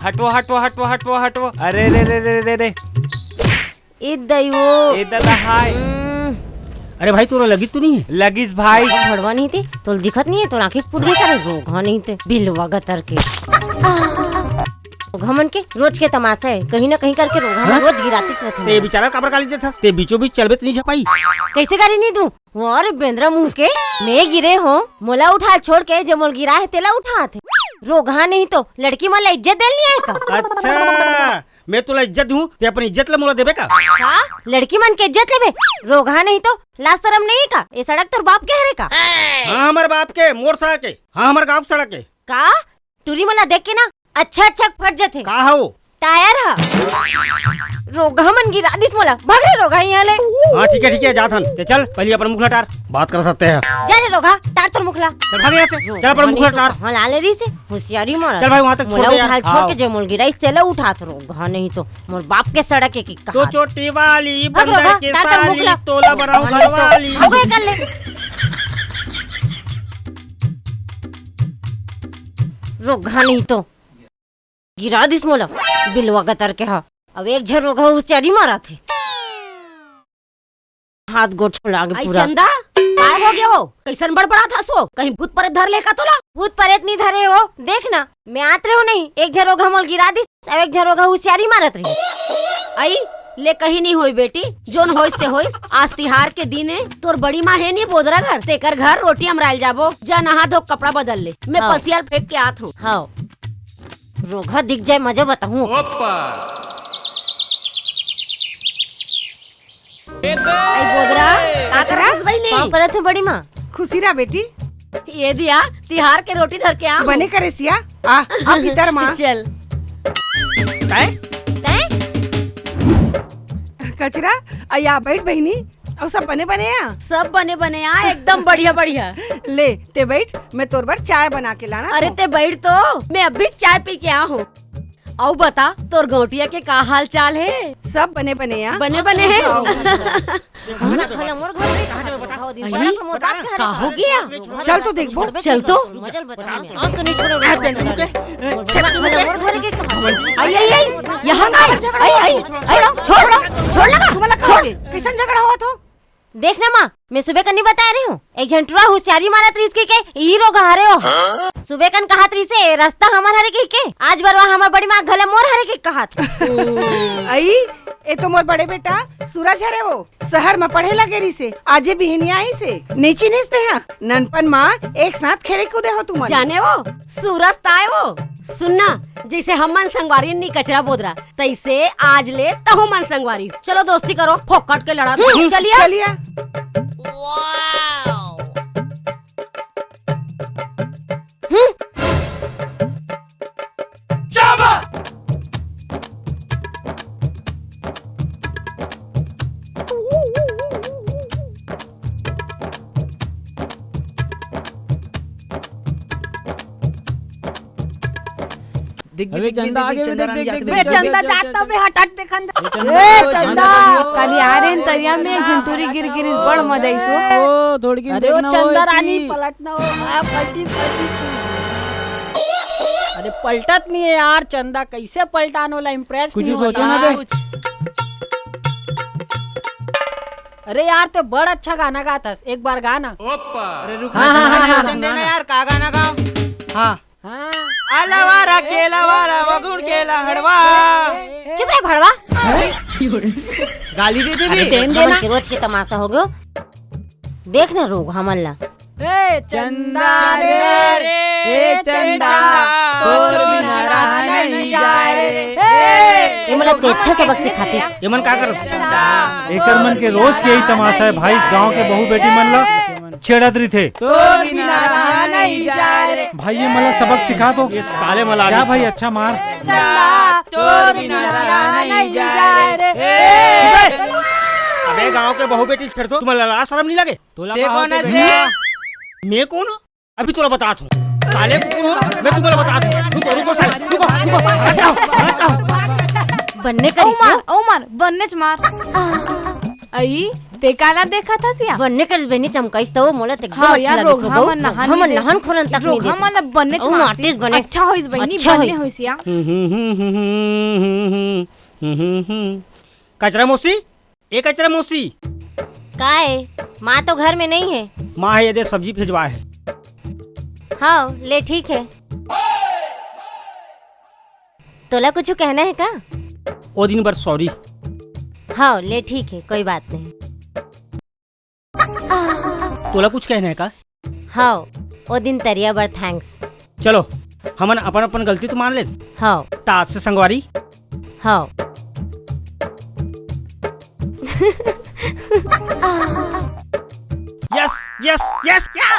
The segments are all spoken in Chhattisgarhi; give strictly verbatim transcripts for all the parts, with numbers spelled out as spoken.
हटो, हटो, हटो, हटो, हटो। अरे रे रे रे रे रे। ए दई वो। ए दादा, हाय। हम्म। अरे भाई, तोला लगिस तो नहीं है? लगिस भाई। भड़वा नहीं थे, तोला दिखत नहीं है, तोर आँखी फूट गई सारे, रोगहा नहीं थे, बिलवा गतर के। रोगहा मन के रोज के तमाशा है, कहीं ना कहीं करके रोगहा मन हाँ? रोज गिरातीच रहिथे। ते बेचारा काबर गाली देथस? ते बीचों बीच चलबे त नहीं झपाई। कैसे गाली नहीं दूं? वो अरे बेंदरा मुंह के, मैं गिरे हो, मोला उठा छोड़ के जे मोला गिरा है तेला उठात हे। रोगहा नहीं तो लड़की मन ला इज्जत दे ल नहीं आए का? अच्छा, मैं तोला इज्जत दूं, ते अपन इज्जत ला मोला देबे का? का? लड़की मन के इज्जत लेबे? रोगहा नहीं तो लाज शरम नहीं है का? ये सड़क तोर बाप के हरे का? हाँ, हमर बाप के, मोर सड़क के। हाँ, हमर गाँव के सड़क के। का? टूरी मन ला देख के ना अच्छा अच्छा फट जथे। का हो? टायर ह। रोगहा मन गिरा दिस मोला। भाग रे रोगहा यहाँ ले। हाँ, ठीक है, ठीक है, जात हन। ते चल, पहले अपन मुखला टार, बात कर सकते हैं। जा रे रोगहा, टार तोर मुखला। चल भाग यहाँ से, चल अपन मुखला टार। हाँ, ला ले रही से, होशियारी मार। चल भाई, वहाँ तक छोड़ मोला दे यार। उठा छोड़ के हाँ। जे मोला गिराइस तेला उठात रोगहा नहीं तो मोर बाप के सड़क के की तो कहा। चोटी वाली भाग बंदर रोगहा, के टार तोर साली, मुखला। तोला बनाऊं रोगहा नहीं तो घरवाली। भागो ये कर ले। रोगहा नहीं तो गिरा दिस मोला, बिलवा गतर के हा। अब एक झन रोगहा होशियारी मारत हे। हाथ गोड़ छोड़ा के आई पूरा। चंदा, काय हो गया वो? कैसन बड़बड़ात हस वो? कहीं भूत परेत धर ले का तोला? भूत परेत नहीं धरे हो, देख ना, मैं आत रहे हो नहीं, एक झन रोगहा मोला गिरा दिस, अब एक झन रोगहा होशियारी मारत रही। आई, ले कहीं नहीं होई बेटी, जोन होइस ते होइस। आज तिहार के दिन है, तोर बड़ी माँ है नहीं बोदरा घर, तेकर घर रोटी अमराइल जाबो। जा नहा धो, कपड़ा बदल ले, मैं हाँ। पसियाल फेंक के आत हूँ। हाँ। रोगहा दिख जाए, मजा बताऊँ। ओप्पा। आई बोदरा, का कचरा? करत हस बहिनी? पाँव परत हूँ बड़ी माँ। खुशी रह बेटी। ये दिया, तिहार के रोटी धर के आ। बने करे सिया, आ, आ भीतर माँ। चल। तैं? तैं? कचरा, आ या बैठ बहिनी, अउ सब बने बने आ? सब बने बने आ, एकदम बढ़िया बढ़िया। ले, ते बैठ, मैं तोर बर चाय बना के लाना अरे हूँ। ते बैठ तो, मैं अभी चाय पी के आ हूँ। अउ बता, तोर गौटिया के का हाल चाल हे? सब बने बने आ। बने बने हे? हाँ। घला मोर घर के कहात हे। अरे, का हो गया? चल तो देखबो। चल तो। मजल बता। आज तो नहीं छोड़ो। आज बेंटू के। चल तो। घला मोर घर के कहात हे। आई, आई, आई। यहाँ का है? आई, आई। छोड़ो, छोड़ो, छोड़ लगा। तुम्हारा का हो गया? कैसन झगड़ा हुआ था? देख ना माँ, मैं सुबह कनी बताए रहे हूँ, एक झन टुरा होशियारी मारत रहिस कहिके, ई रोगहा हरे हो। सुबह कन कहत रहिस हे, रस्ता हमर हरे कहिके, आज बरवा हमर बड़ी माँ घला मोर हरे कहिके कहत। आई, ए तो मोर बड़े बेटा सूरज हरे वो, शहर म पढ़े लगे रहिस हे, आजे बिहनिया आइस हे, नइ चिन्हिस तेहा, ननपन म एक साथ खेले कूदे हो तुमन। जाने वो, सूरज ताय वो, सुनना, जइसे हमन संगवारी नी कचरा बोदरा, तइसे आज ले तहूं मन संगवारी। चलो दोस्ती करो, फोकट के लड़ा दो। हम्म, चलिए। चलिए। हम्म। दिख, अबे दिख, दिख, चंदा दिख, आगे दिख, में चंदा देख, रानी देख, आके देख, देख। बे चंदा, जाता बे हटट देखन दे। ए चंदा। ए चंदा। काली आ रहे हैं तरिया में, झुंतुरी गिर गिर, बड़ मजा आई सो। ओ, थोड़ी गिर अरे ओ देखना चंदा हो रानी की। पलटना हो, आ, पलटी, पलटी। अरे पलटत नहीं है यार चंदा, कैसे पलटान वाला impress कुछ नहीं सोचो होता। ना बे। अरे यार, तो बड़ अच्छा गाना गात हस, एक बार गाना। अरे रुक हाँ, ना, हाँ, हाँ, हाँ, सोचन देना हाँ। यार, का गाना गाओ? हाँ। हाँ। आला वारा, केला वारा, वगुण केला हड़वा। चुप रे भड़वा। गाली दे दे अरे बे। तेन हमन देना। के रोज के तमाशा हो गयो। देख ना रोग हमन ला। ए चंदा रे, ए चंदा, तोर बिना रहा नहीं जाए रे। ए, ये मन ला तो अच्छा सबक सिखातीस। ये मन का करत? एकर मन के रोज के यही तमाशा है भाई, गांव के बहू बेटी मन ला छेड़त रहिथे। तोर बिना रहा नहीं जाए रे। भाई ये मन ला सबक सिखा तो। ये साले मन ला क्या आगे भाई, अच्छा मार। चंदा, तोर बिना रहा नहीं जाए रे। अबे गांव के बहू बेटी छेड़ दो, तुम्हारा लाज शरम नहीं लगे? तोला ते का कौन होथे है बे? बे? मैं कौन हूँ? अभी तोला बतात हूँ। साले कुकुर हो, मैं तुम्हारा बतात हूँ। रुको, रुको, साले, रुको, रुको, हट जाओ, हट जाओ। बन्ने ओ करिस मार, हो? ओ मार, बन्ने च मार। आई, ते काला देखत हस या? बने करिस बहिनी, चमकाइस त मोला त एकदम हाँ अच्छा यार, लगिस रोगहा हो। मन नहान रोगहा मन नहान खोलन तक नहीं देते। रोगहा मन ला बने अउ चमकाइस। मारतिस बने। अच्छा होइस बहिनी, अच्छा बने होइस। होइस या। हम्म, हम्म, हम्म, हम्म, हम्म, हम्म, हम्म, हम्म, हम्म। कचरा मौसी, ए कचरा मौसी। का ए? माँ तो घर में नहीं है। माँ है, ये दे सब्जी भेजवा है। हाँ, ले ठीक है। तोला कुछ कहना है का? ओ दिन बर सॉरी। हाँ, ले ठीक है, कोई बात नहीं। तोला कुछ कहना है का? हाँ, ओ दिन तरिया बर थैंक्स। चलो, हमन अपन अपन गलती तो मान ले। हाँ। त आज से संगवारी। हाँ। यस, यस, यस, या।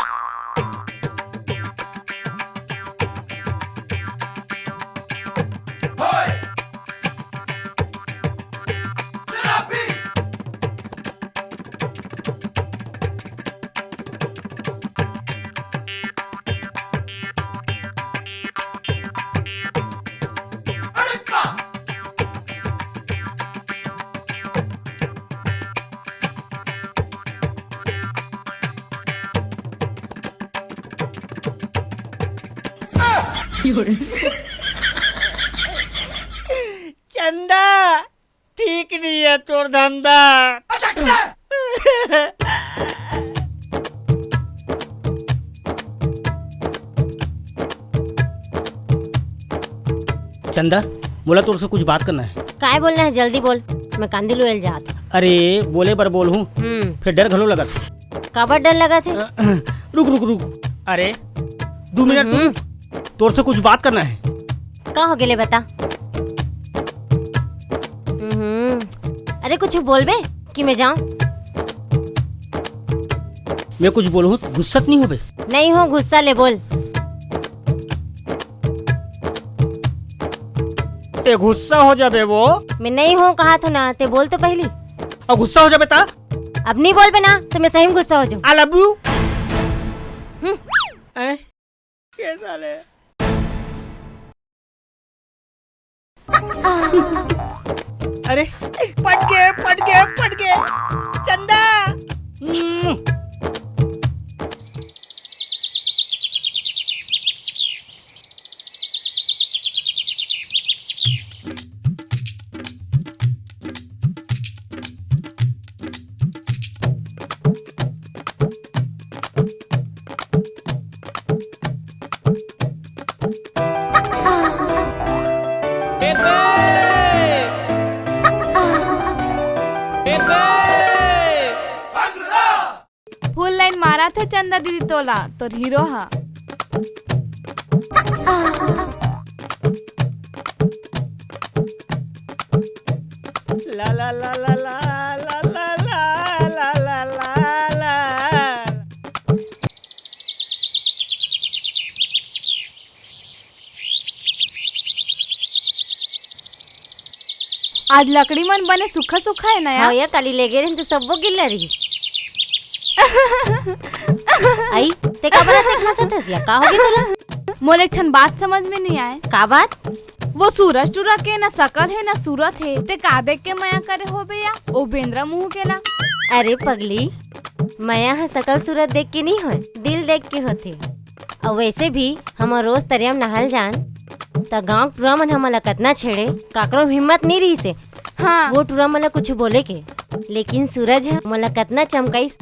चंदा, ठीक नहीं है तोर धंधा। चंदा, मोला तोर से कुछ बात करना है। काय बोलना है, जल्दी बोल, मैं कांदी लुए ल जात हूँ। अरे, बोले बर बोलहूँ, हम्म। फिर डर घलो लगत है। काबर डर लगत है? रुक, रुक, रुक। अरे, दो मिनट तो हम्म। रुक। तोर से कुछ बात करना है। का हो गेले, बता। हम्म। अरे, कुछ बोलबे कि मैं जाऊं? मैं कुछ बोलहूँ त गुस्सा त नहीं होबे? नहीं हो, गुस्सा ले बोल। ते गुस्सा हो जाबे वो। मैं नहीं हो कहा थो ना, ते बोल तो पहली। अउ गुस्सा हो जाबे ता? अब नहीं बोलबे ना, तो मैं सही में गुस्सा हो जाऊं। I love you। हम्म। ए? के साले? अरे, पट गए, पट गए, पट गए। चंदा। हम्म। फुल लाइन मारत हे चंदा दीदी तोला, तोर हीरो हा। ला, ला, ला। आज लकड़ी मन बने सूखा सूखा हे ना यार? हाँ यार, काली लेगे रहेन त सब्बो गिल्ला रहिस। आई, ते काबर अतेक हंसत हस या? का होगे तोला? मोला एक ठन बात समझ में नहीं आए। का बात? वो सूरज टूरा के ना सकल हे ना सूरत हे, ते का देख के मया करे होबे या? ओ बेंदरा मुंह के ला। अरे पगली, मया ह सकल सूरत देख के नहीं होय, दिल देख के होथे। अउ वैसे भी हमन रोज तरिया म नहाल जान, त गांव के टूरा मन हमन ला कतना छेड़े, काकरो हिम्मत नइ रिहिस हे। हाँ। वो टूरा मन ला कुछ बोले के, लेकिन सूरज ह मोला कतना चमकाइस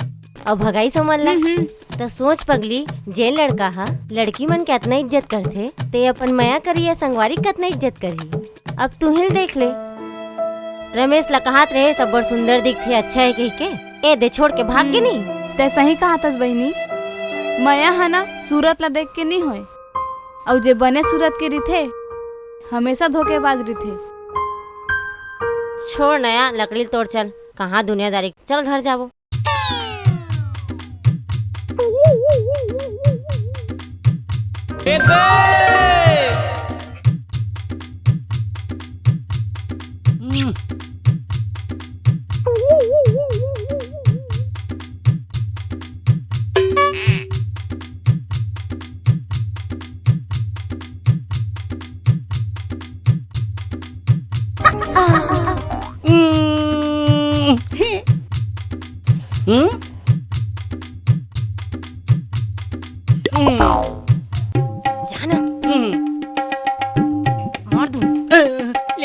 अउ भगाइस ओमन ला। हम्म, हम्म। त सोच पगली, जेन लड़का ह लड़की मन के अतना इज्जत करथे, ते अपन मया करिया संगवारी के कतना इज्जत करही। अब तू ही देख ले, रमेश ला कहात रहे, सब बड़ सुंदर दिखथे, अच्छा हे कहिके। ए दे छोड़ के भाग गे हम्म। नहीं। तै सही कहाथस बहिनी, मया ह ना सूरत ला देख के नहीं होय, अउ जे बने सूरत के रिथे, हमेशा धोखेबाज रिथे। छोड़ नया लकड़ी तोड़, चल कहाँ दुनियादारी, चल घर जाबो।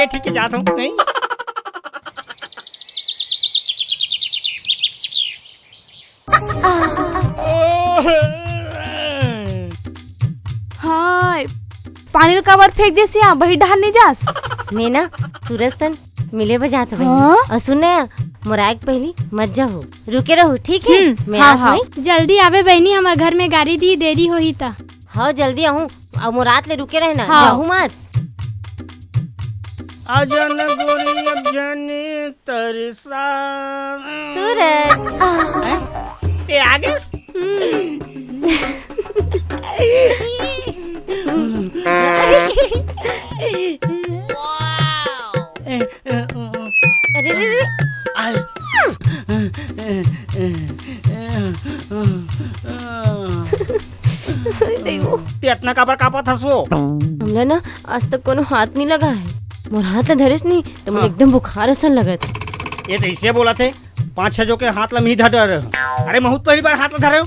ठीक है, जात हूँ। नहीं। हाय, पानी ल काबर फेंक देस या? बही डहार नहीं जास? मैं ना सूरज सन मिले बर जात हूँ बहिनी। हाँ? अउ सुन ना, मोर आए के पहिली मत जाहू, रुके रहू, ठीक है? हम्म, मैं हाँ, आत हाँ। हूँ। जल्दी आबे बहिनी, हमर घर में गाड़ी दी, देरी होही त। हाँ, जल्दी आहूँ। अउ मोर आत ले रुके रहे ना, हाँ। जाहू मत। आजा न गोरी अब जाने तरसा। सूरज। हैं? ते आ गेस? हम्म। अरे रे रे। आय। अरे देव। ते अतना काबर कांपत हस वो? हमला ना आज तक कोनो हाथ नहीं लगा है। मोर हाथ ला धरेस नहीं त मोला हाँ। एकदम बुखार असन लगत। ये तो ऐसे बोलथे, पांच छह जो के हाथ ला मी धर डरे। अरे महूं त पहली बार हाथ ला धरे हूँ।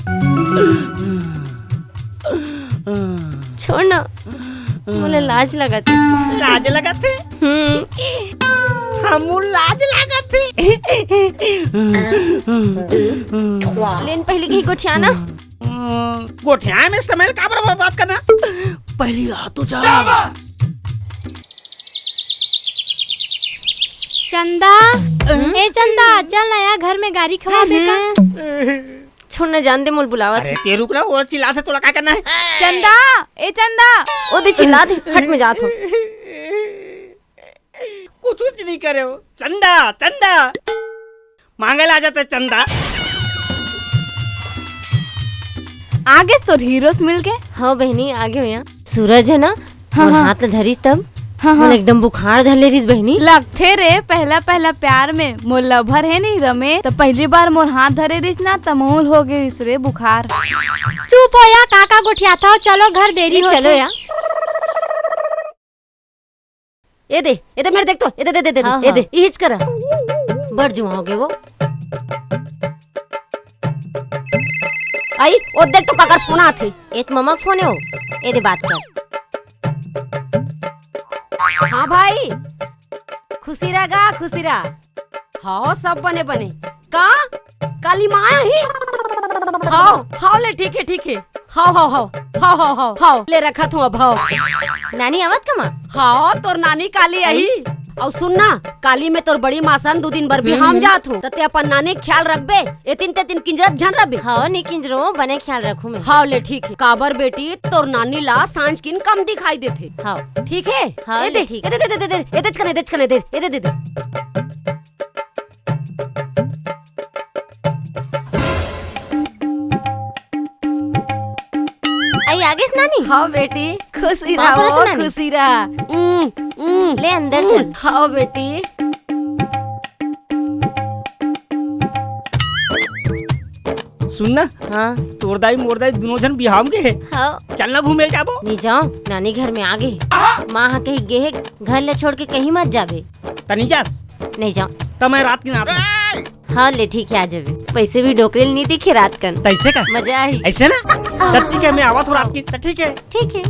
छोड़ ना, मोला लाज लगत। लाज लगत हे? हम्म। हमू लाज लगत हे। लेन पहली कहीं गोठिया ना। गोठिया में समय काबर बर्बाद करना? पहली आ तो जा। चंदा, हम्म? ए चंदा, चल ना यार, घर में गारी खवाबे का। हम्म। छोड़ ना, जान दे, मोला बुलावत अरे हे। ते रुक ना, वो चिल्लाथे, तोला का करना है? चंदा, ए चंदा। ओ दे चिल्लाथे, हट में जात हूँ। कुछ कुछ नहीं करे हो। चंदा, चंदा। मांगे ला जाते चंदा। आगे तोर हीरो से मिलके। हाँ बहिनी, आगे हो यहाँ। सूरज है ना, हाँ, मोर हाँ। हाथ धरिस तब हाँ, मोला हाँ। एकदम बुखार धर ले रिस बहिनी। लगथे रे, पहला पहला प्यार में मोर लभर है नहीं रमेश, त पहली बार मोर हाथ धरे रिस ना, त महूं ल हो गे रिस रे बुखार। चुप हो या, का का गोठियाथव, चलो घर देरी ए, होत चलो हे। या। ए दे, ए दे, मेरे देख तो, ए दे, दे, दे, दे, हाँ, ए दे, हाँ। इहिच करा। बड़ जुआ हो गे वो। आई, ओ देख तो काकर फोन आथे। ए त ममा के फोन हे वो। ए दे बात कर। हाँ भाई, खुशी रह गा, खुशी रह। हाँ, सब बने बने। का? काली माँ ही? हाँ, हाँ ले, ठीक है, ठीक है। हाँ, हाँ, हाँ। हाँ, हाँ, हाँ, हाँ। ले रखत हूँ अब, हाँ। नानी आवत का माँ? हाँ, तोर नानी काली आही। अउ सुन ना, काली में तोर बड़ी माँ सन दू दिन बर बिहाव जात हूँ। त ते अपन नानी के ख्याल रखबे। एतिन तेतिन किंजरत झन रबे। हाँ, नी किंजरो, बने ख्याल रखूं मैं। हाँ, ले ठीक हे। काबर बेटी, तोर नानी ला सांझ किन कम दिखाई देथे। हाँ। ठीक हे? हाँ, ए ले दे, ठीक। ए दे, दे, दे, दे, दे, ए दे, चकने, ए दे, चकने, ए दे, ए दे, दे, दे। आई, आ गेस नानी? हाँ बेटी, खुशी रहा, खुशी रहा। उम, उम, ले अंदर चल। हाँ बेटी। सुन ना, हाँ। तोर दाई मोर दाई दुनों झन बिहाव गे हे। हाँ। चल ना घूमे जाबो। नहीं जाओ, नानी घर में आ गे। माँ हा कही गे हे, घर ले छोड़ के कहीं मत जाबे। त नहीं जास? नहीं जाओ। त मैं रात के ना आता। हाँ ले ठीक है, आ जाबे। वैसे भी डोकरी ल नहीं दिखे रात कन। तैसे का? मजा आही। ऐसे ना? त ठीक है, मैं आवत हूँ रात की। त ठीक है। ठीक है।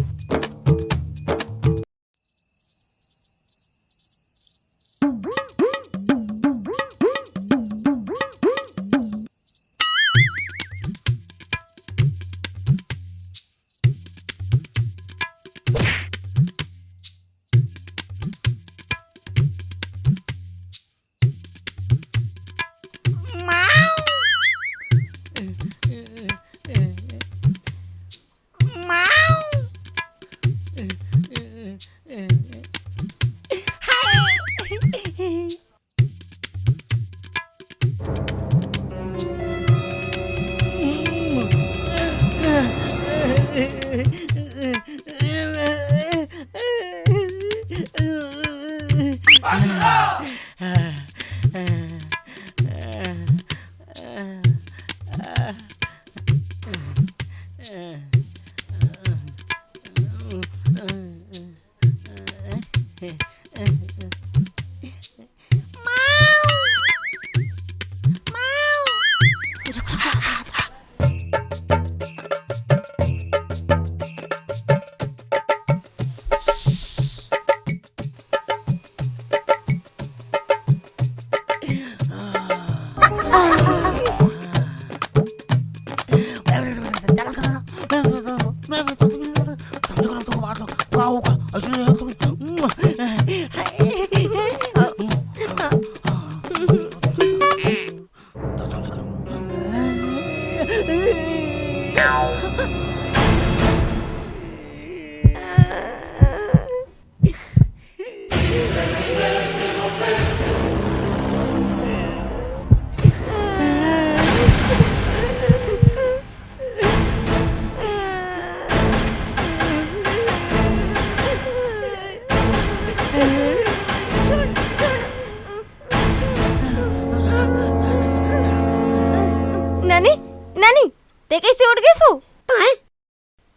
नानी, नानी, ते कइसे उठ गेस हो? ताय,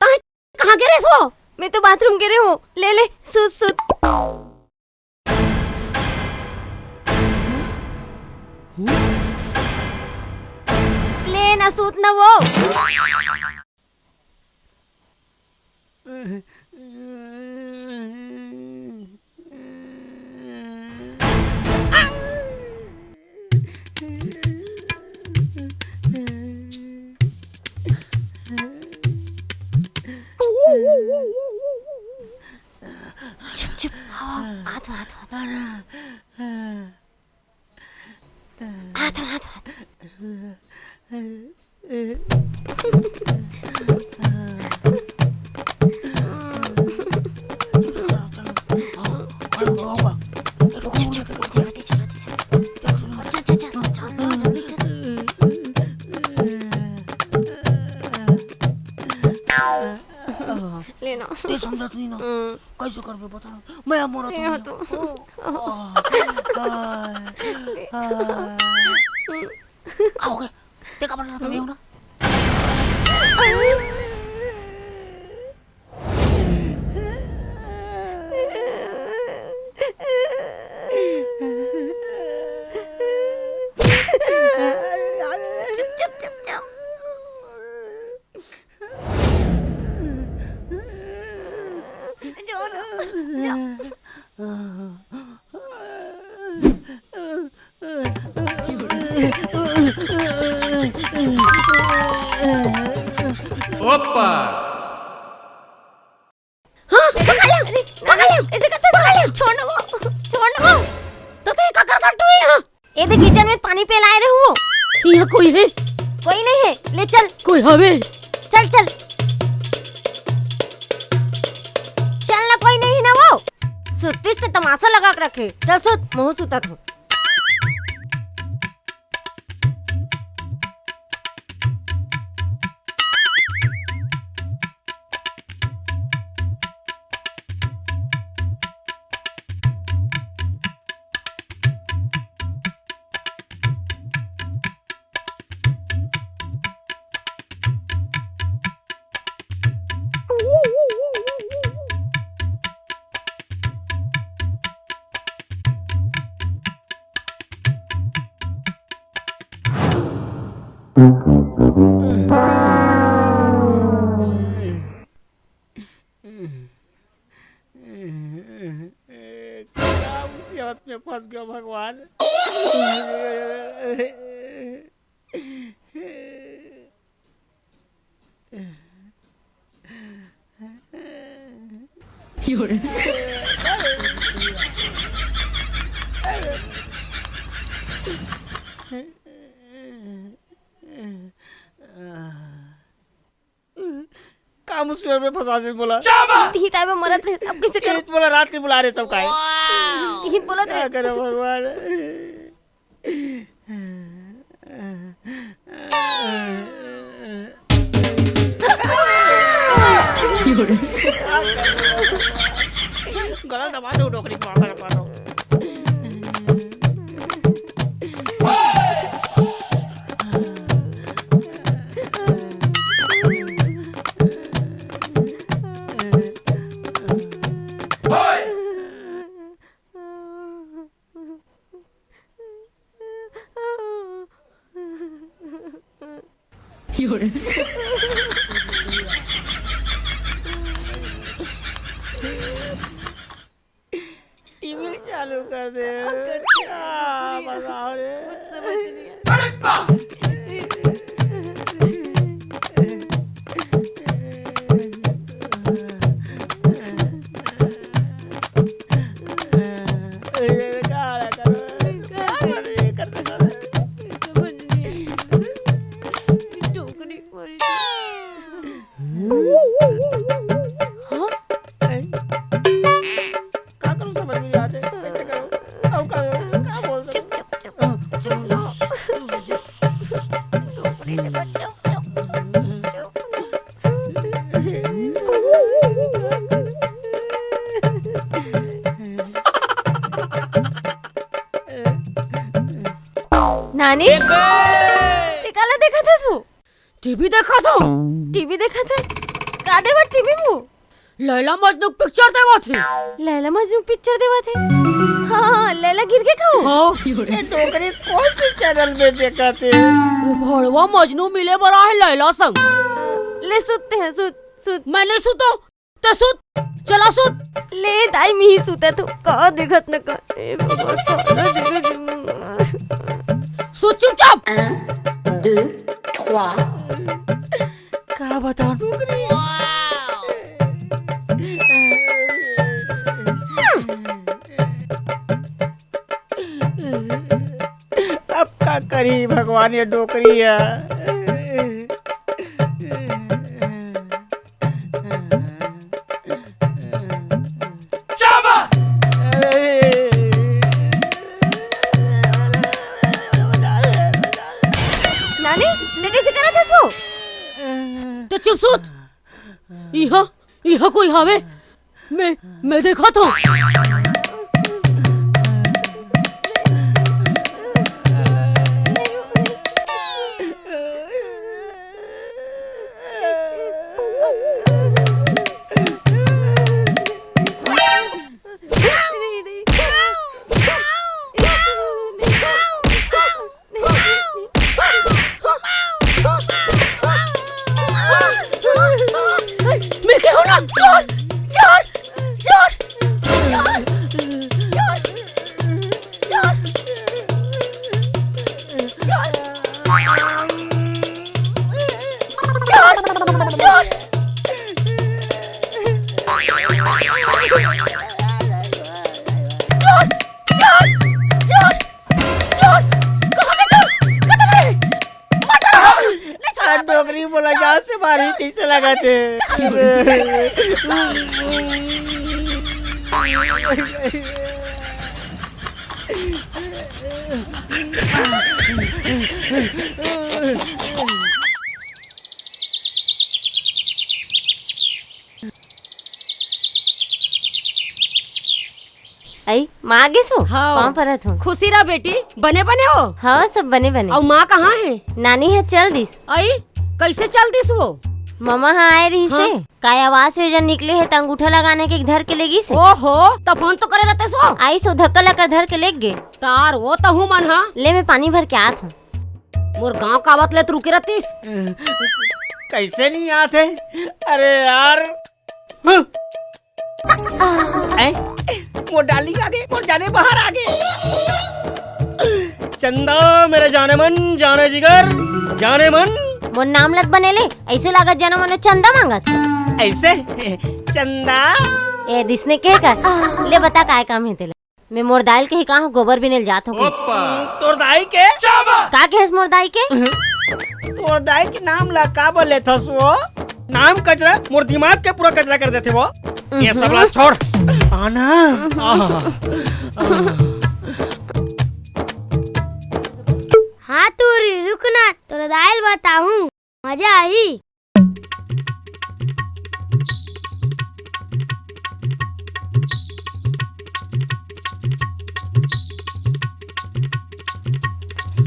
ताय, कहाँ गे रेहेस वो? मैं तो बाथरूम गे रेहेंव। ले, ले, सुत, सुत। ले ना, सुत ना वो। चुप, चुप, हवा, हाथ, हाथ, हाथ। हाथ, हाथ, हाथ। लेना। ते समझत नहीं ना। हम्म। कैसे करबे बता ना। मैं अब मरत ये हूँ। तो। ओ, आ, आ, आ। का हो गया? ते का बना रहा था, मैं हूँ ना। चुप, चुप, चुप, चुप। ओप्पा। हाँ, पकड़ लिया, पकड़ लिया। ऐसे करते पकड़ लिया। छोड़ ना वो, छोड़ ना वो। तो तैं का करत हस टूरी यहाँ? ए दे, किचन में पानी पिए ला आए रहेंव। यहाँ कोई हे? कोई नहीं है, ले चल। कोई हवे? चल, चल। चल ना, कोई नहीं है ना वो। सुत्तीस ते तमाशा लगा के रखे। चल सुत, महूँ सुतत हूँ। का मुसीबत में फंस गया भगवान। का मुसीबत में फंसा दे मोला। तिही ताय में मरत रहे, अब कइसे करूँ? मोला रात के बुला रहे सब काय। तिही बोलत रहे। करो भगवान। गला दबा दो, डोकरी को आकर दबा दो। टीवी चालू कर दे। क्या कर दे? आ, बताओ रे। कुछ समझ नहीं आ रहा। नानी, ते काला देखत हस वो? टीवी देखत हंव। टीवी देखत हे? का देवत टीवी में वो? लैला मजनू के पिक्चर देवत हे। लैला मजनू के पिक्चर देवत हे? हाँ, लैला गिर गे का वो? हाँ। ये डोकरी कौन से चैनल में देखत हे? वो भड़वा मजनू मिले बर आहे लैला संग। ले सुतते हैं, सुत, सुत। मैं नहीं सुतों, ते सुत, चला सुत। ले दाई, मिही सुते तो का देखत न का। ए बाबा, का देखत न। सुत चुपचाप। Un, deux, trois। का बताओ डोकरी? अब का करी भगवान ये डोकरी है। नानी, ते कइसे करत हस वो? ते चुप सुत। इहाँ, इहाँ कोई हावे? मैं, मैं देखत हंव। मैं कहूँ ना, चोर, चोर, चोर, चोर, चोर, चोर, चोर, चोर, चोर। चोर, चोर, चोर, चोर, कहाँ के चोर? कहाँ मारे? मत डरो, ले चोर। आ, डोकरी मोला जान से मारही कइसे लगत हे? अई, माँ आ गेस वो? हाँ। पाँव परत हंव। खुशी रह बेटी, बने बने हो? हाँ, सब बने बने। अउ माँ कहाँ हे? नानी हे चल दिस। अई, कइसे चल दिस वो? ममा हा आए रहिस हे। हाँ। काय आवास योजना निकले हे त अंगूठा लगाने के धर के ले गिस हे। ओहो, त फोन तो करे रहतेस वो। आइस वो धक्का लकर धर के ले गे। तार वो तहूँ मन हा। ले मैं पानी भर के आत हंव। मोर गाँव कावत ले त रुके रहतिस। कइसे नहीं आत हे? अरे यार। हैं? मोर डार्लिंग आगे, मोर जाने बाहर आगे। चंदा मेरे जाने मन, जाने जिगर, जाने मन। मोर नाम लत बने ले, अइसे लागत जानो मनो चंदा मांगत। अइसे? चंदा? ए दिसने के कर, ले बता काय काम हे तेला। मैं मोर दाई ल कही का हूँ, गोबर बिने ल जात हूँ कही। ओप्पा। तोर दाई के? का कहेस मोर दाई के? तोर दाई के नाम ला का बोले थस वो? नाम कचरा, मोर दिमाग के पूरा कचरा कर देथे वो। ये सब ला छोड़। आना। आह। हाँ टूरी, रुक ना, तोर दाई ल बताहूँ, मजा आही।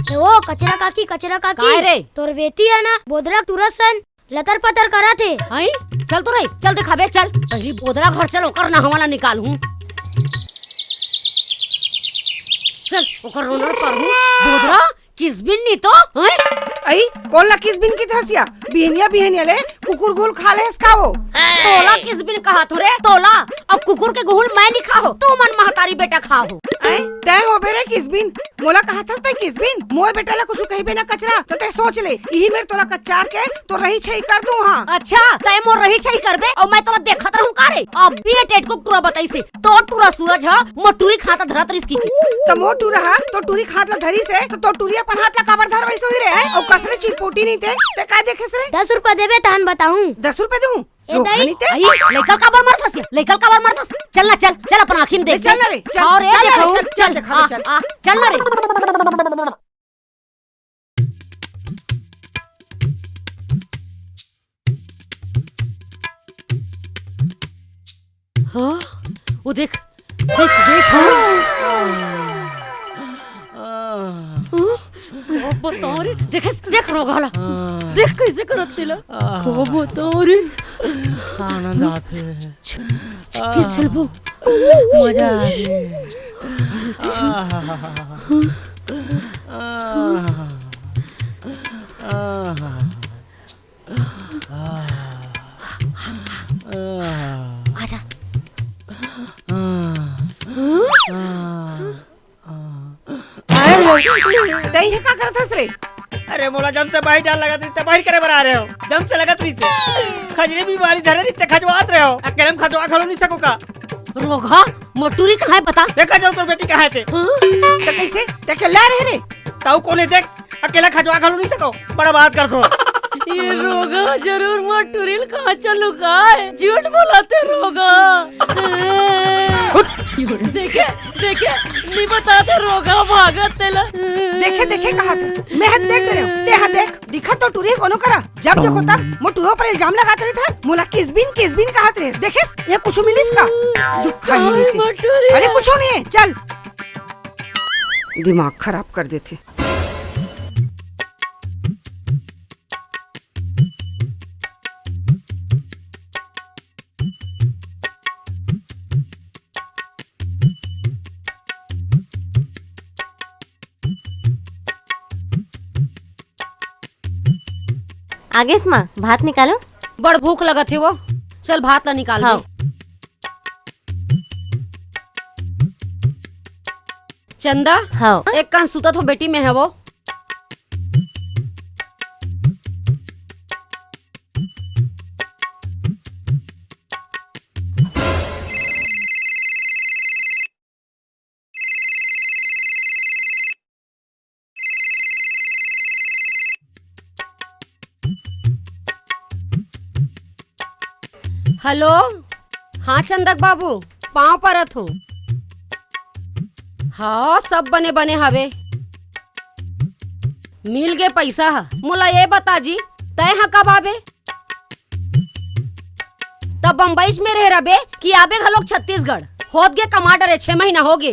ए ओ, कचरा काकी, कचरा काकी। काय रे? तोर बेटी हे ना, बोदरा तुरत सन लतर पतर करत हे। हई? चल तो रे, चल देखाबे, चल। पहिली बोदरा घर चल, ओकर नहवा ला निकालहूँ। चल, ओकर रोना ल पारहूँ। बोदरा, किसबिन नी तो, हैं? अई, कोन ला किसबिन किथस या? बिहनिया बिहनिया ले कुकुर गुहुल खा लेस का वो? तोला किसबिन कहत हों रे, तोला। अउ कुकुर के गुहुल मैं नी खाहूँ, तुमन महतारी बेटा खाहू। अई, तैं होबे रे किसबिन, मोला कहत हस तैं किसबिन? मोर बेटा ला कुछु कहिबे ना कचरा, त तैं सोच ले, इही मेर तोला कचार के तोर रही छही कर दूँ हाँ। अच्छा, तैं मोर रही छही करबे अउ मैं तोला देखत रहूँ का रे? अभी ये टेटकुक टूरा बताइस हे, तोर टूरा सूरज ह मोर टूरी के हाथ ला धरत रिहिस कहिके। त मोर टूरा ह तोर टूरी के हाथ ला धरिस हे, त तोर टूरी अपन हाथ ला काबर धरवाइस होही रे? अउ कस रे चिरपोटी नहीं ते, तैं का देखेस रे? दस रुपया देबे तहन बताहूँ। दस रुपया देहूँ? ए रोक दाई। नहीं ते। अई, लइका ल काबर मारथस या? लइका ल काबर मारथस? चल ना, चल, चल अपन आँखी में देख, चल ना रे, चल, आओ रे, चल ना रे, देखो, चल, चल, चल, देखाबे, आ, चल। आ, चल ना रे। हाँ, वो देख, देख, देख, हाँ। हाँ? का बताओं रे, देख, देख रोगहा ला। देख कइसे करत तेला। का बताओं रे। आनंद आथे। छुपके चलबो। मजा आथे। आजा। तैं ह का करत हस रे? अरे मोला जम से बाहिर डार लगत रहिस, त बाहिर करे बर आ रहे हो। जम से लगत रहिस। खजरी बीमारी धरे रहिस, त खजवात रहे हो। अकेले में खजवा घलो नहीं सको का? रोगहा, मोर टूरी कहाँ हे बता? देखा जाओ तोर बेटी कहाँ हे ते। हाँ? त कइसे? ते अकेला रहे रे? ताऊ कोन हे देख? अकेला खजवा घलो नहीं सको, बड़ा बात करथो। ये रोगहा जरूर मोर टूरी ल कहाँ चलू का हे? झूठ बोलथे रोगहा। देखे, देखे, नहीं बताथे रोगहा भागत तेला। देखे, देखे कहत हस। मैं ह देख रहे हो, ते ह देख, दिखा तो टूरी कोनो करा। जब देखो तब मोर टूरी ऊपर इल्जाम लगात रहिथस, मोला किसबिन, किसबिन कहत रहिस। देखेस, ये कुछू मिलिस का? दुख खाही नहीं ते। अरे कुछू नहीं हे, चल। दिमाग खराब कर देथे। आगेस माँ, भात निकालो। बड़ भूख लगत हे वो, चल भात ला निकाल। हाँ। चंदा, हाँ। एक कान सुतत हो बेटी, मैं हवो। हेलो, हाँ चंदक बाबू, पाँव परत हूँ। हाँ, सब बने बने हवे। मिल गे पइसा ह। मोला ये बता जी, तैं ह कब आबे? त बम्बईच में रहे रबे कि आबे घलोक छत्तीसगढ़? होत गे कमा डरे, छह महीना हो गे।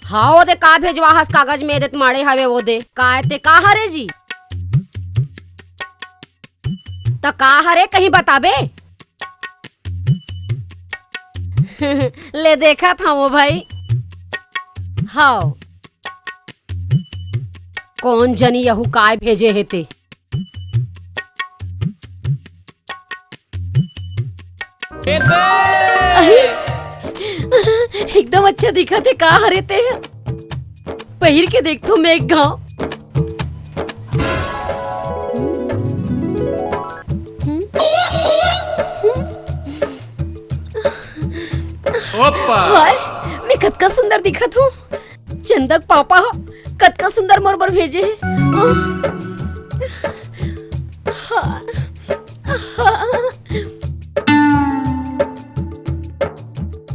हाँ, वो दे का भेजवा हस कागज में, देत माड़े हवे वो दे। काय ते का हरे जी? त का हरे कहीं बताबे? ले देखत हवं भाई। हव। कोन जनी यहू काय भेजे हे ते? अरे, एकदम अच्छा दिखत हे, का हरे ते? पहिर के देखथों मैं एक घांव। ओप्पा। हाय, मैं कतका सुंदर दिखत हूँ। चंदक पापा ह कतका सुंदर मोर बर भेजे हे।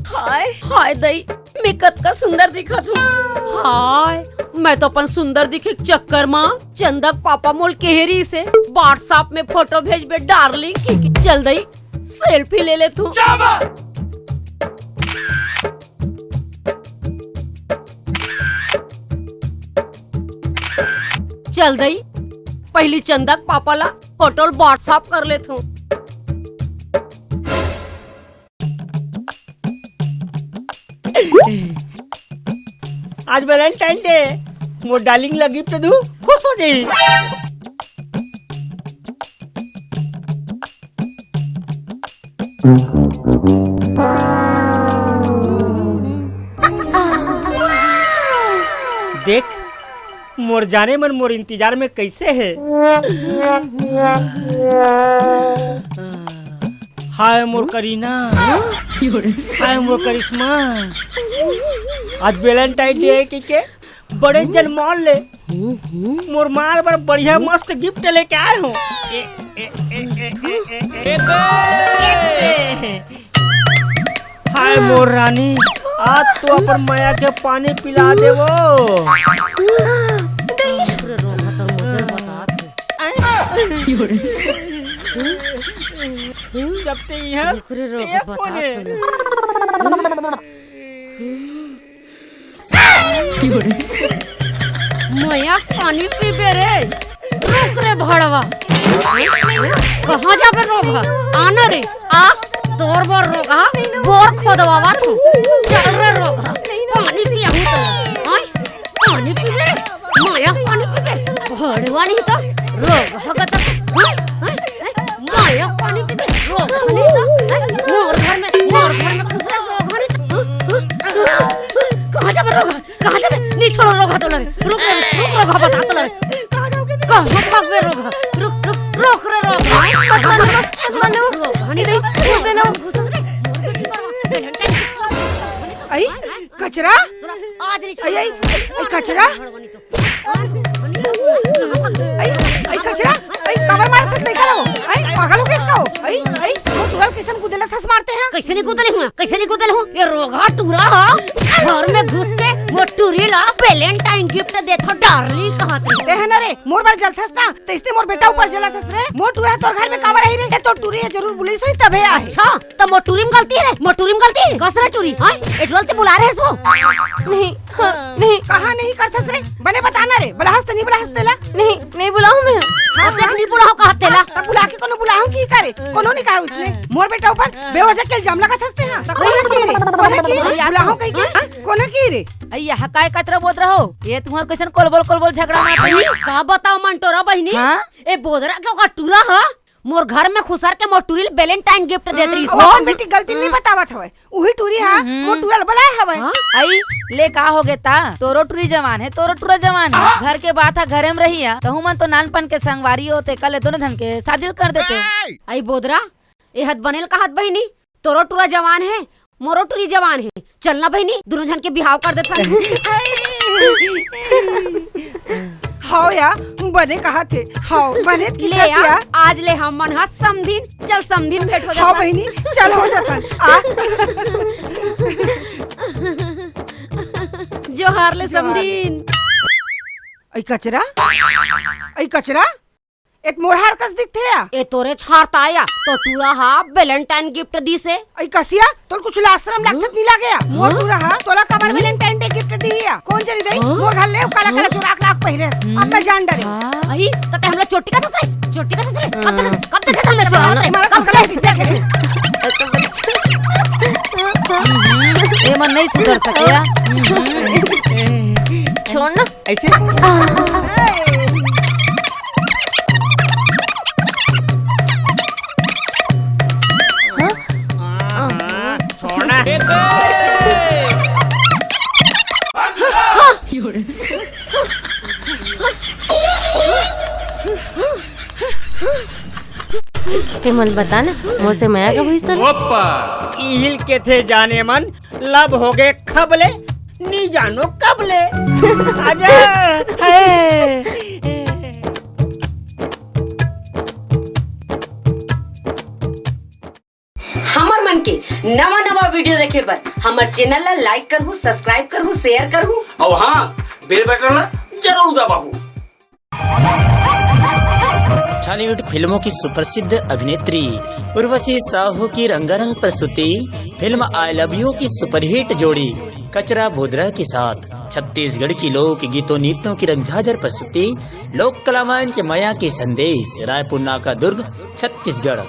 हाय, हाय दई, मैं कतका सुंदर दिखत हूँ। हाय, मैं तो अपन सुंदर दिखे के चक्कर मा चंदक पापा मोल कहे रहिस हे, WhatsApp में फोटो भेजबे डार्लिंग की, की चल दई, सेल्फी ले लेथूं। चल दई, पहिली चंदक पापा ला फोटो ल WhatsApp कर लेथूं। आज Valentine Day, मोर डार्लिंग ला गिफ्ट दू, खुश हो जाही। देख, मोर जाने मन मोर इंतजार में कइसे हे। हाय मोर करीना, हाय मोर करिश्मा, आज Valentine Day हे कहिके बड़े जन माल ले मोर माल बर बढ़िया मस्त गिफ्ट लेके आए हो। हाय मोर रानी, आज तो अपन मया के पानी पिला देवो। जब ते इहाँ रुक रे, रुक, ये बता कोन हे? तो। मया पानी पीबे रे। रुक रे भड़वा। कहाँ जाबे रोगहा? आना रे, आ। तोर बर रोगहा, बोर खोदवावत हूँ। चल रे रोगहा, पानी पियाहूँ तो। आय, पानी पीबे रे। मया पानी पीबे। भड़वा नहीं तो रोगहा का तो। आय, आय, आय, मया पानी पीबे। रोगहा नहीं तो। आय, मोर घर में, मोर घर में खुसरे रोगहा नहीं तो। कहाँ जाबे रोगहा? कहाँ जाबे? नहीं छोड़ों रोगहा तोला रे। रुक रे, रुक रोगहा, बतात हों तोला रे। कहाँ भागबे रोगहा? रुक, रुक, रुक रे रोगहा। मत मानो, मत मानो। रोगहा नहीं तो। अई, कचरा? अई, अई, अई, कचरा? अई, अई, कचरा? अई, काबर मारत हस लइका ला वो? अई, पागल हो गेस का वो? अई, अई, वो टूरा ल कइसन कुदेलथस मारते हस? कइसे नहीं कुदेले हूँ? कइसे नहीं कुदेले हूँ? ये रोगहा टूरा ह घर में घुस के वो टूरी ला Valentine gift देथों darling कहत रहिस। ते हे ना रे, मोर बर जलथस ना, त अइसने मोर बेटा ऊपर जलथस रे। मोर टूरा तोर घर में काबर आही रे? ए तोर टूरी ह जरूर बुलाइस होही तभे आहे। अच्छा, त मोर टूरी म गलती हे रे, मोर टूरी म गलती हे। कस रे टूरी, हाँ? ए टूरा ल ते बुलाए रहेस वो? नहीं, हाँ, नहीं। कहाँ नहीं करथस रे? बने बता ना रे, बुलाहस त नहीं बुलाहस तेला? नहीं, नहीं बुलाहूँ मैं। हाँ, देख, नहीं बुलाहूँ कहत तेला। त बुला के कोनो बुलाहूँ कि करे? कोनो नहीं कहे उसने। मोर बेटा ऊपर बेवजह के इल्जाम लगाथस ते, हाँ। त कोन किही रे? कोन किही रे? बुलाहूँ कहिके, हाँ? कोन किही रे? अई, यह काय कचरा बोत रहो? ये तुम्हार कइसन कोलबोल कोलबोल झगड़ा मारत हे? का बताओं मंटोरा बहिनी? हाँ? ए बोदरा के ओकर टूरा ह मोर घर में खुसर के मोर टूरी ल Valentine gift देत रहिस। वो अपन बेटी गलती नहीं बतावत हवय, उही टूरी ह मोर टूरा ल बुलाए हवय। हाँ? अई, ले का होगे ता? तोरो टूरी जवान हे, तोरो टूरा जवान हे। घर के बात ह घरे में रही ह, तहूँ मन तो नानपन के संगवारी हो, ते कल दोनों झन के शादी ल कर देते। अई बोदरा, ए हद बने ल कहत बहिनी, तोरो टूरा जवान हे, मोरो टूरी जवान हे। चल ना बहिनी, दूनों झन के बिहाव कर देथन। हव या, बने कहत हे। हव, बने ले किथस या, या। आज ले हमन ह समधिन, चल समधिन भेंट हो जाथन। बहिनी, चल हो जाथन। आ। जोहार ले जोहार। समधिन। अई कचरा? अई कचरा? ए त मोर हार कस दिखथे या? ए तोरे छारता या, तो टूरा हा Valentine gift दिस हे। अई कसिया, तोला कुछ लाज शरम लागथे त नहीं लागे या? मोर टूरा हा तोला काबर Valentine Day gift दिही या? कोन जनी दई? मोर घर ले काला काला चोराक लाक पहिरे हस। अब मैं जान डरे। अई, त ते हमला चोटी कथस रे, चोटी कथस रे। कब तक, कब तक हमला चोरावत रे? कब तक? ए मन नहीं सुधर सके या। छोड़ ना। अइसे? छोड़ ना। ते मन बता ना, मोर से मया कब होइस तोला? ओप्पा, इही ल केथे जाने मन, love होगे खब ले, नी जानो कब ले। आजा, हे। हमर मन के नवा नवा video देखे बर हमर channel ला like करहू, subscribe करहू, share करहू। अउ हाँ, bell button ला जरूर दबाहू। छॉलीवुड फिल्मों की सुप्रसिद्ध अभिनेत्री उर्वशी साहू की रंगारंग प्रस्तुति फिल्म I Love You की सुपरहिट जोड़ी कचरा बोदरा के साथ छत्तीसगढ़ की लोक गीतों नृत्यों की रंगझाझर प्रस्तुति लोक कला मंच मया के संदेश, रायपुर नाका दुर्ग, छत्तीसगढ़।